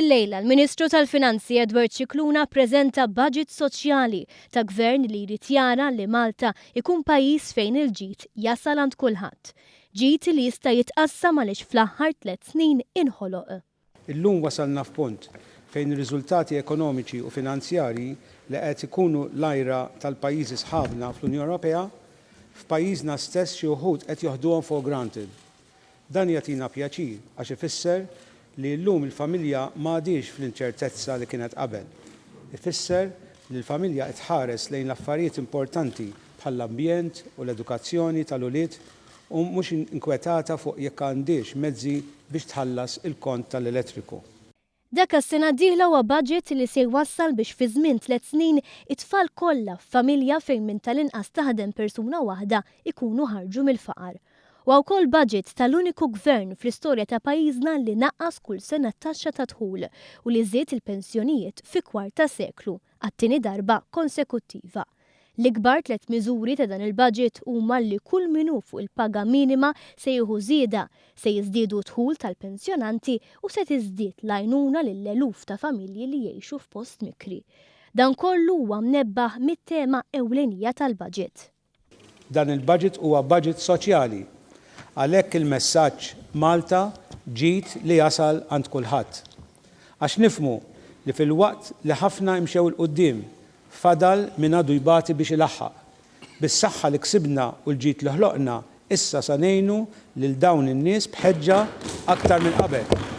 Illejla l-Ministru tal-Finanzi Edward Scicluna ppreżenta budget soċjali ta' Gvern li jrid jara li Malta jkun pajjiż fejn il-ġid jasal għand kulħadd. Ġid li jista' jitqassam għaliex fl-aħħar tlett snin inħoloq. Illum wasalna f'punt fejn ir-riżultati ekonomiċi u finanzjarji li qed ikunu l-għira tal-pajjiżi sħabna fl-Unjoni Ewropea, f'pajjiżna stess xi wħud qed joħduhom for granted. Dan jagħtina pjaċir għax ifisser li llum il-familja m'għadhiex fl-inċertezza li kienet qabel. Ifisser li l-familja qed tħares lejn l-affarijiet importanti bħall-ambjent u l-edukazzjoni tal-ulied u mhux inkwetata fuq jekk għandhiex mezzi biex tħallas il-kont tal-elettriku. Dak għas-sena d-dieħla huwa budget li se jwassal biex fi żmien tlett snin it-tfal kollha f'familja fejn minn tal-inqas taħdem persuna waħda jkunu ħarġu mill-faqar. Huwa wkoll budget tal-uniku Gvern fl-istorja ta' pajjiżna li naqqas kull sena t-taxxa tad-dħul u li żied il-pensjonijiet fi kwart ta' seklu għat-tieni darba konsekuttiva. L-ikbar tlett miżuri ta' dan il-budget huma li kull min hu fuq il-paga minima se jieħu żieda, se jiżdiedu d-dħul tal-pensjonanti u se tiżdied l-għajnuna lil eluf ta' familji li jgħixu f'post mikri. Dan kollu huwa mnebbaħ mit-tema ewlenija tal-budget. Dan il-budget huwa budget soċjali. Għalhekk il-messaġġ Malta ġid li jasal għand kulħadd. Għax nifhmu li filwaqt li ħafna imxew 'il quddiem Fadal min għadu jbati biex ilaħħaq. Bis-saħħa li ksibna u l-ġid li ħloqna, issa sa ngħinu lil dawn in-nies b'ħeġġa aktar minn qabel.